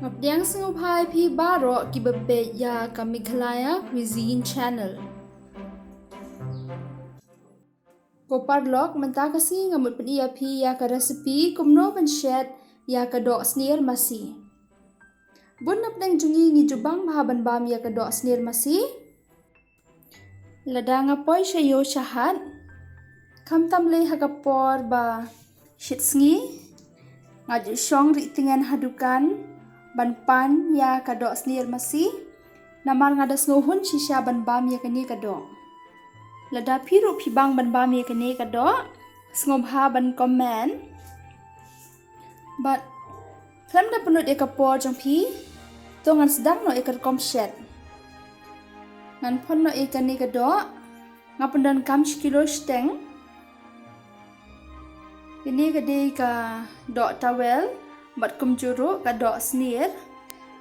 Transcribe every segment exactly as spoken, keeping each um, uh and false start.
Nga pdiang sngewbha ïa phi baroh kiba peit ïa ka Meghalaya Cuisine Channel. Ko paralok, mynta ka sngi nga mut pyni ïa phi ïa ka recipe kumno ban shet ïa ka doh snier masi. Bun na pdeng jong ngi ngi ju bang bha ban bam ïa ka doh snier masi. Lada nga poi sha ïew sha hat, khamtam lei ha ka por ba shit sngi, nga ju shong ri tyngen ha dukan ban pan ïa ka doh snier masi. Namar nga da sngewhun shisha ban bam ïa kane ka doh. Lada phi ruh phi bang ban bam ïa kane ka doh, sngewbha ban comment. Bad khlem da pynlut ïa ka por jong phi, to ngan sdang noh ïa ka rukom shet. Ngan phong noh ïa kane ka doh. Nga pyndonkam shi kilo shiteng. Kane ka dei ka doh tawel bad kumjuh ruh ka doh snier.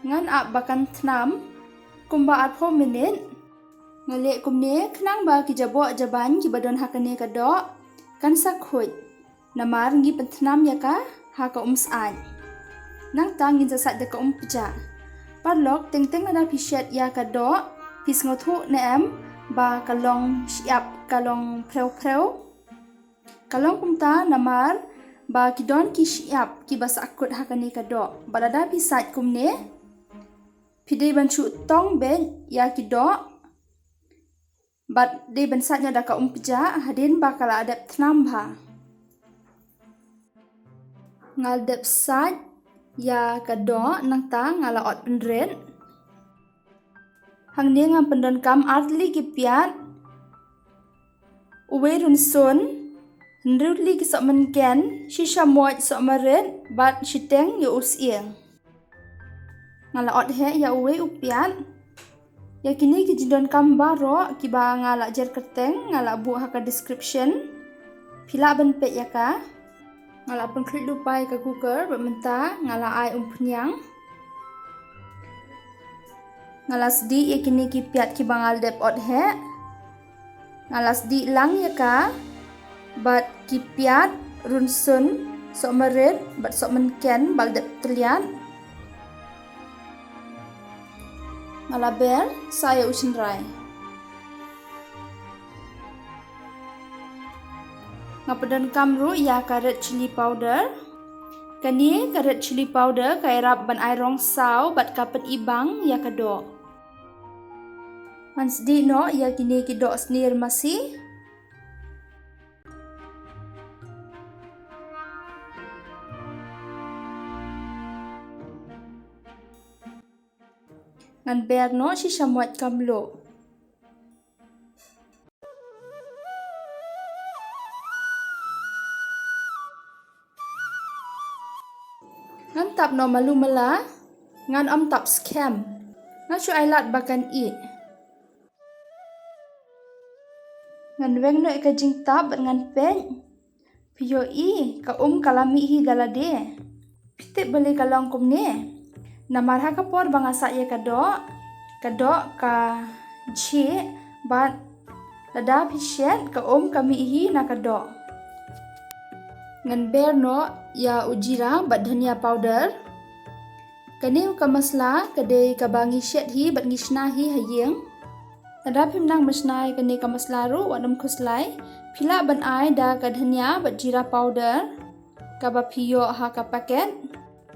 Ngan ap ba kan thnam kumba arphew minit. Nga leh kumne khnang ba ki jaboh jaban kiba don ha kane ka doh kan sa khuid. Namar ngi pynthnam ïa ka ha ka um syaid. Nangta ngin sa sait da ka um pjah. Paralok, teng teng lada phi shet ïa ka doh, phi sngewthuh ne em ba ka long shyiap, ka long phrew phrew? Ka long kumta namar ba ki don ki shyiap kiba sahkut ha kane ka doh. Bad lada phi sait kumne, phi dei ban shu tong beit ïa ki doh. Bad dei ban sait noh da ka um pjah hadien ba ka la dep thnam bha. Nga la dep sait ïa ka doh, nangta nga la ot pynrit. Hangne nga pyndonkam ar tylli ki piat, uwei rynsun, hynriew tylli ki sohmynken, shi shamoit sohmarit bad shiteng ïa u sying. Nga la ot heh ïa uwei u piat. Ïa kine ki jingdonkam baroh kiba nga la jer kyrteng, nga la buh ha ka description. Phi lah ban peit ïa ka. Nga la pynkhluit lypa ïa ka cooker bad mynta nga la ai umphniang. Nga la sdieh ïa kine ki piat kiba nga la dep ot heh. Nga la sdieh lang ïa ka bad ki piat, rynsun, sohmarit bad sohmynken ba la dep tylliat. Nga la ber sa ïa u shynrai. Nga pyndonkam ruh ïa ka red chilli powder. Kane ka red chilli powder ka ïarap ban ai rong saw bad ka pynibang ïa ka doh. Ngan sdieh noh ïa kine ki doh snier masi. Ngan ber noh shi shamoit ka mluh. Ngan tap noh malu mala, ngan ym tap skhem. Ngan shu ai lad ba kan ih. Ngan weng noh ïa ka jingtap bad ngan peit. Phi ïohi, ka um ka la mih hi da lade. Phi tip balei ka long kumne? Namar ha ka por ba nga sait ïa ka doh, ka doh ka jhieh bad lada phi shet ka um ka mih hi na ka doh. Ngan ber noh ïa u jira bad dhania powder. Kane ka masala ka dei kaba ngi shet hi bad ngi shna hi ha ïing. Lada phim nang ban shna ïa kane ka masala ruh wat nym khuslai. Phi lah ban ai da ka dhania bad jira powder kaba phi ïoh ha ka packet.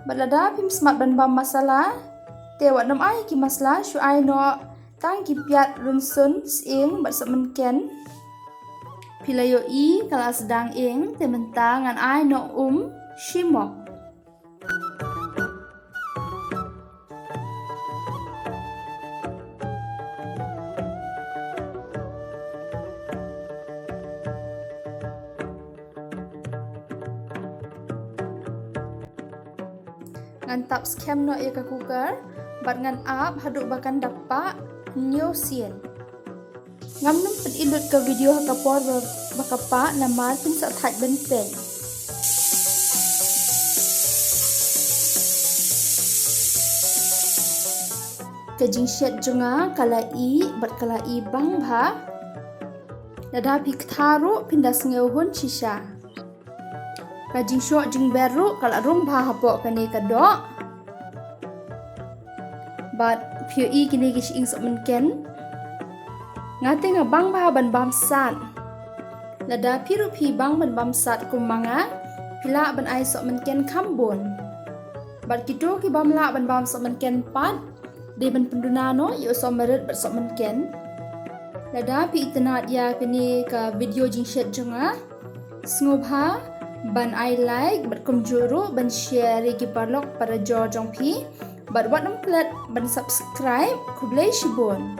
Bad lada phim smat ban bam masala, te wat nym ai ki masala, shu ai noh tang ki piat, rynsun, sying bad sohmynken. Phi la ïohi ka la sdang ïeng, te mynta ngan ai noh um shi mok. Ngan tap skhem noh ïa ka cooker bad ngan ap haduh ba kan da pah hynñiew sien. Ngam nym pynlut ka video ha ka por ba, ba ka pah namar phin sa thait ban peit. Ka jingshet jong nga ka la ih bad ka la ih bang bha. Lada phi kthar ruh phin da sngew hun shisha. Ka jingshoh jingber ruh ka la rung bha hapoh kane ka doh. Bad phi ïohi kine ki shyieng sohmynken. Nga te nga bang bha ban bam sat. Lada phi ruh phi bang ban bam sat kum ma nga, phi lah ban ai sohmynken kham bun. Bad kito ki bym lah ban bam sohmynken pat, dei ban pynduna noh ïa u sohmarit bad sohmynken. Lada phi itynnad ïa kane ka video jingshet jong nga, sngewbha ban ai like bad kumjuh ruh ban share ïa ki paralok parajor jong phi. Bad wat nym klet ban subscribe. Khublei shibun.